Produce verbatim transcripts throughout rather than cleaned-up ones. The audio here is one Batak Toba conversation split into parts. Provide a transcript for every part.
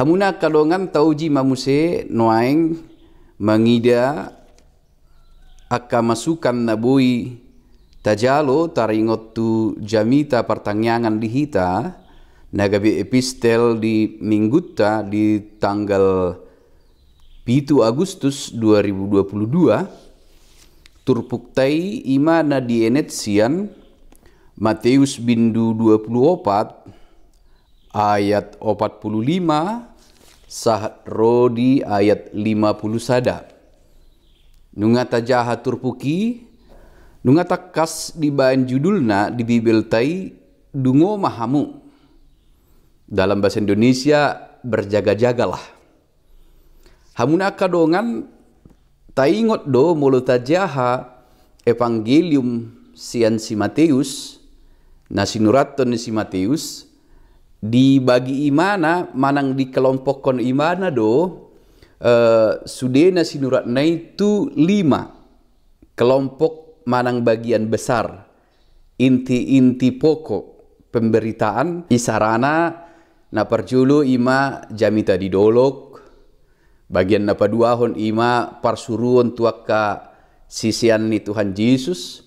Hamuna angka dongan, tauji ma muse nuaeng mangida angka masukan na boi tajalo taringot tu jamita partangiangan di hita, na gabe epistel di minggunta di tanggal pitu Agustus dua ribu dua puluh dua. Turpukta i ima na dienet sian Mateus bindu dua puluh opat, ayat opat puluh lima sahat ro di ayat lima puluh sada. Nunga tajaha turpuk i, nunga tangkas dibaen judulna di Bibelta i, Dungo ma hamu. Dalam bahasa Indonesia, berjaga-jagalah. Hamuna angka dongan, taingot do molo tajaha Evangelium sian si Mateus, na sinurathon ni si Mateus, dibagi imana manang dikelompokhon imana do, eh, sude na sinuratna i tu lima kelompok manang bagian besar, inti-inti pokok pemberitaan. Isarana, na parjolo ima jamita di dolok, bagian na paduahon ima parsuruon tu angka sisean ni Tuhan Jesus,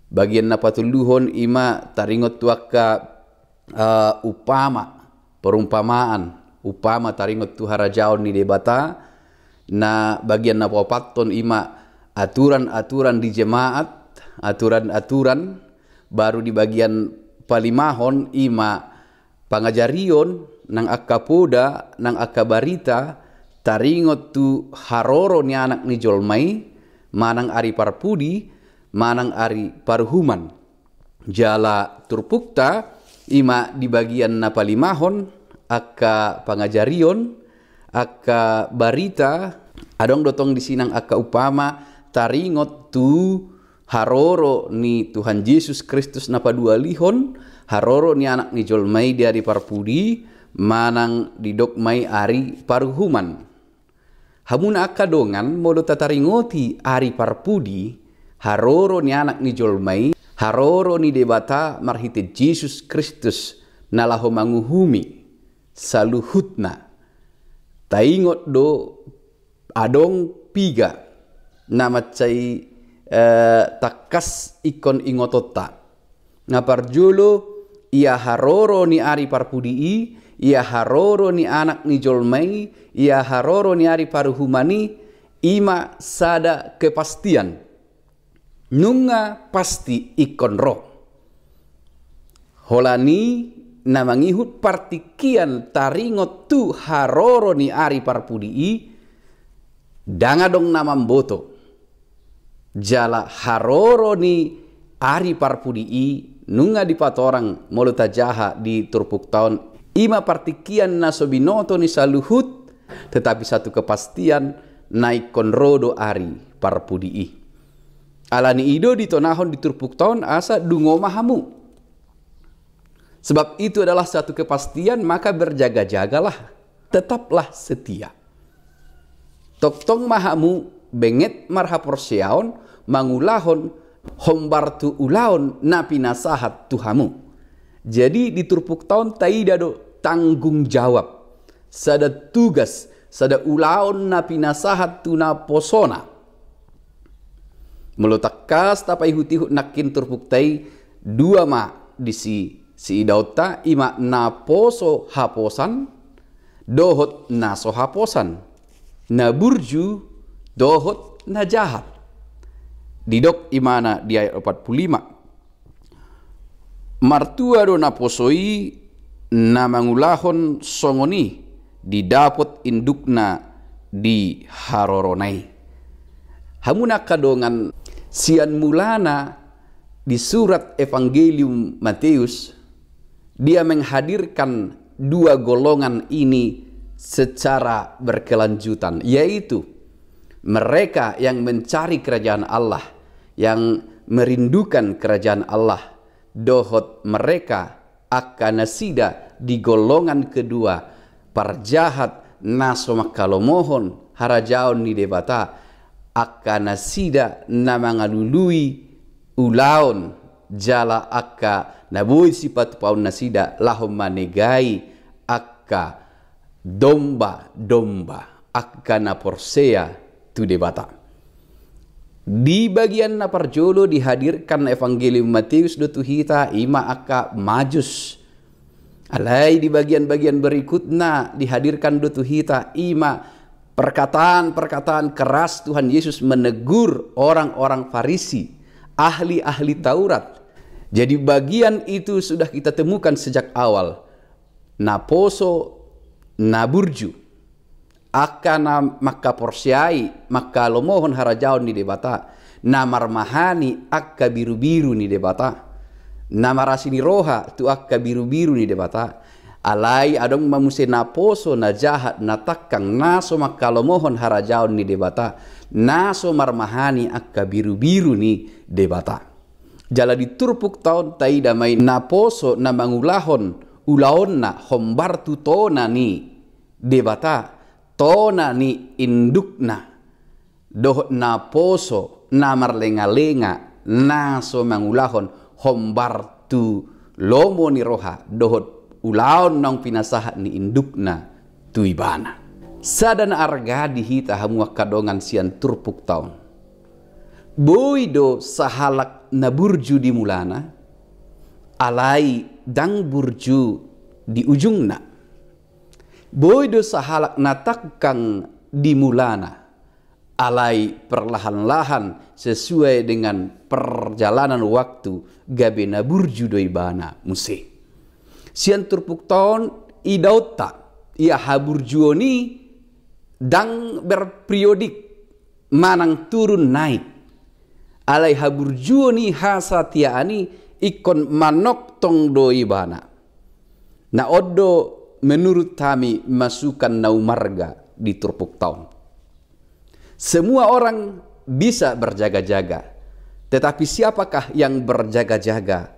bagian na patoluhon ima taringot tu angka eh, upama, perumpamaan, upama taringot tu harajaon ni Debata. Na bagian na paopathon ima aturan-aturan di jemaat, aturan-aturan, baru di bagian palimahon ima pangajarion, nang angka poda, nang angka barita taringot tu haroro ni Anak ni Jolma i, manang ari parpudi, manang ari paruhuman. Jala turpukta ima di bagian na palimahon, angka pangajarion, angka barita, adong do tong disi nang angka upama taringot tu haroro ni Tuhan Jesus Kristus na paduahalihon, haroro ni Anak ni Jolma i di ari parpudi, manang didok ma i ari paruhuman. Hamuna angka dongan, molo tataringoti ari parpudi, haroro ni Anak ni Jolma i, haroro ni Debata marhite Jesus Kristus na laho manguhumi saluhutna. Taingot do adong piga na mansai, eh, tangkas ingkon ingotonta. Na parjolo, ia haroro ni ari parpudi i, ia haroro ni Anak ni Jolma i, ia haroro ni ari paruhuman i, ima sada kepastian. Nunga pasti ingkon ro. Holan i na mangihut partingkian taringot tu haroro ni ari parpudi i, ndang adong na mamboto. Jala haroro ni ari parpudi i nunga dipatorang molo tajaha di turpukta on, ima partingkian na so binoto ni saluhut, tetapi satu kepastian, na ingkon ro do ari parpudi i. Alani i do ditonahon di turpukta on asa dungo ma hamu. Sebab itu adalah satu kepastian, maka berjaga-jagalah, tetaplah setia. Tongtong ma hamu benget marhaporseaon mangulahon hombar tu ulaon na pinasahat tu hamu. Jadi di turpukta on taida do tanggung jawab, sada tugas, sada ulaon na pinasahat tu naposona. Molo tangkas tapaihut-ihut nangkin turpukta i, dua ma disi siidaonta, ima naposo haposan dohot na so haposan, na burju dohot na jahat. Didok imana di ayat opat puluh lima, martua do naposo i na mangulahon songon i, didapot indukna di harorona i. Hamuna angka dongan, sian mulana di surat Evangelium Mateus, dia menghadirkan dua golongan ini secara berkelanjutan, yaitu mereka yang mencari kerajaan Allah, yang merindukan kerajaan Allah, dohot mereka angka nasida di golongan kedua, parjahat na so manghalomohon harajaon ni Debata, angka nasida na mangalului ulaon jala angka na boi sipatupaon nasida laho manegai angka domba-domba angka na porsea tu Debata. Di bagian na parjolo dihadirkan Evangelium Mateus do tu hita, i ma angka Majus. Alai di bagian-bagian berikutna dihadirkan do tu hita, i ma perkataan-perkataan keras Tuhan Yesus menegur orang-orang Farisi, ahli-ahli Taurat. Jadi bagian itu sudah kita temukan sejak awal. Na poso, na burju. Angka na mangkaporseai, mangkalomohon harajaon ni Debata, na marmahani angka birubiru ni Debata, na marasi ni roha tu angka birubiru ni Debata. Alai adong ma muse na poso, na jahat, na tangkang, na so mangkalomohon harajaon ni Debata, na so marmahani angka birubiru ni Debata. Jala di turpukta on taida ma i na poso na mangulahon ulaonna hombar tu tona ni Debata, tona ni indukna, dohot na poso na marlengalenga na so mangulahon hombar tu lomo ni roha dohot ulaon naung pinasahat ni indukna tu ibana. Sada na arga di hita hamu angka dongan sian turpukta on. Boi do sahalak na burju di mulana, alai ndang burju di ujungna. Boi do sahalak na tangkang di mulana, alai perlahan-lahan sesuai dengan perjalanan waktu gabe na burju do ibana muse. Sian turpukta on idaonta, ia haburjuon i ndang berperiodik, manang turun naik. Alai haburjuon i, hasatiaan i ingkon manongtong do ibana. Na on do menurut hami masukan na umarga di turpukta on. Semua orang bisa berjaga-jaga, tetapi siapakah yang berjaga-jaga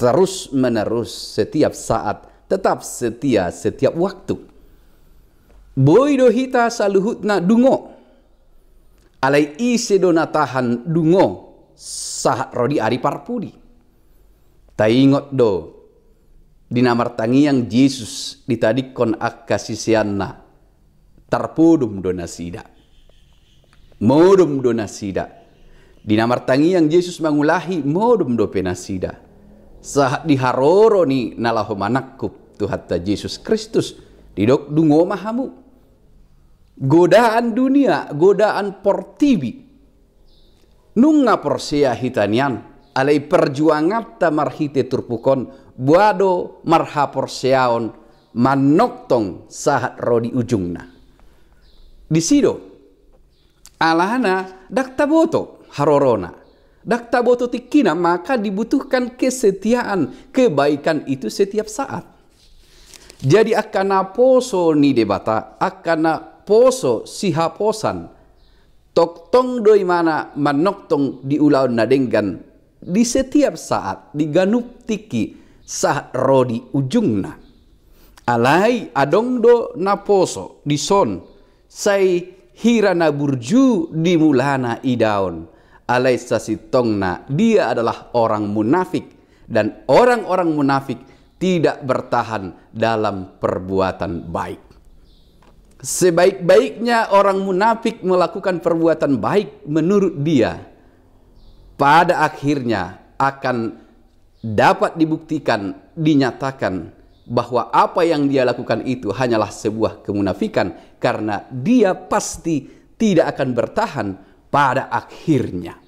terus-menerus, setiap saat, tetap setia setiap waktu? Boi do hita saluhutna dungo. Alai ise do na tahan dungo sahat ro di ari parpudi? Taingot do, di na martangiang Jesus ditadingkon angka siseanna, tarpodom do nasida. Modom do nasida. Di na martangiang Jesus mangulahi, modom dope nasida. Sahat di haroro ni na laho manangkup Tuhanta Jesus Kristus, didok dungo ma hamu. Godaan dunia, godaan portibi. Nunga porsea hita nian, alai perjuanganta marhite turpuk on, boha do marhaporseaon manongtong sahat ro di ujungna. Disi do, alana ndang taboto harorona, ndang taboto tingkina, maka dibutuhkan kesetiaan, kebaikan itu setiap saat. Jadi angka naposo ni Debata, angka naposo sihaposan, tongtong do ibana manongtong di ulaon na denggan di setiap saat, di ganup tingki, sahat ro di ujungna. Alai adong do naposo dison, sai hira na burju di mulana idaon, alai sasintongna dia adalah orang munafik, dan orang-orang munafik tidak bertahan dalam perbuatan baik. Sebaik-baiknya orang munafik melakukan perbuatan baik menurut dia, pada akhirnya akan dapat dibuktikan, dinyatakan bahwa apa yang dia lakukan itu hanyalah sebuah kemunafikan, karena dia pasti tidak akan bertahan pada akhirnya.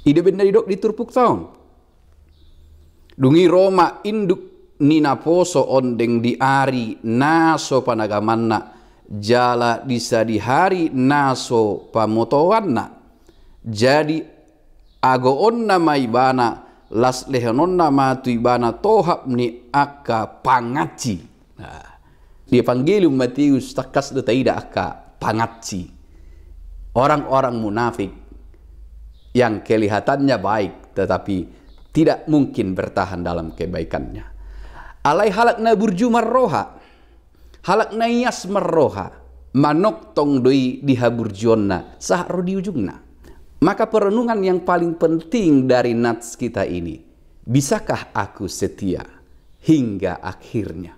I do umbahen na didok di turpukta on. Dung i ro ma induk ni naposo ondeng di ari na so panagamanna, jala di sadihari na so pamotoanna. Jadi agoonna ma ibana, las lehononna ma tu ibana tohap ni angka pangansi. Nah, di Evangelium Matius tangkas do taida angka pangansi. Orang-orang munafik yang kelihatannya baik, tetapi tidak mungkin bertahan dalam kebaikannya. Alai halak na burju marroha, halak na ias marroha, manongtong do i di haburjuonna sahat ro di ujungna. Maka perenungan yang paling penting dari nats kita ini, bisakah aku setia hingga akhirnya?